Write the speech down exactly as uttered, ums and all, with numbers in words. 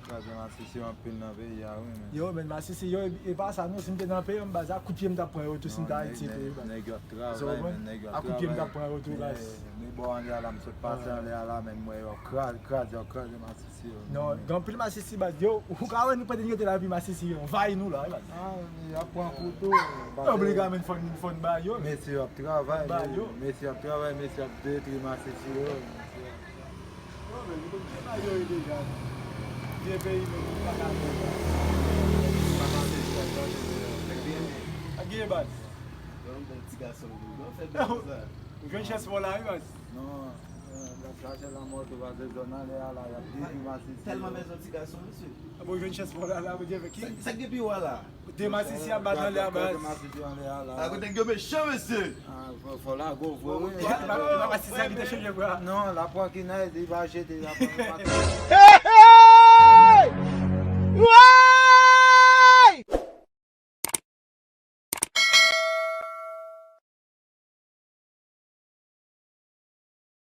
Kraze masisi yo anpil nan peyi a, wi, men. Yo, men masisi yo, e pa sa non, si m te nan peyi m, baz, a kout pye m t ap pran yo tou, si m te Ayiti tou, wi, baz. Nèg yo ap travay, men, nèg yo ap travay. A kout pye m t ap pran yo tou, baz. Men bò anlè a la, m sot pase anlè a la, men m wè yo ap kraze, kraze, yo ap kraze masisi yo. Non, gen anpil masisi, baz, yo, ou ka wè nou pandan n rete la, epi masisi yo anvayi nou la, wi, baz. A, y ap pran kou tou. Obliga, men fòn, fòn ba yo. Mesye yo ap travay, mesye yo ap travay, mesye ap detwi masisi yo. Yo, men, nou konn vye bagay yo ye deja. Vye peyi, men, nou pa ka fè sa. Pa ka fè sa, sa, se vre. Ak vye peyi. Ak vye baz. Yon bon ti gason, nou fè bèl sa. Ou jwenn chans pa w la, wi, baz. Non, la chache lanmò tou, baz, zòn anlè a la, y ap detwi masisi yo. Tèlman bezwen ti gason, mesye. A bon, ou jwenn chans pa w la, la, Bondye fè ki. Sa k gen pi wo la? De masisi ap bat anlè a, baz. A kote nèg yo mechan, mesye. Fò, fò lage w vre, wi. Masisi a ki te chanje vre. Non, l ap pran kinèz, li va jete, l ap pran.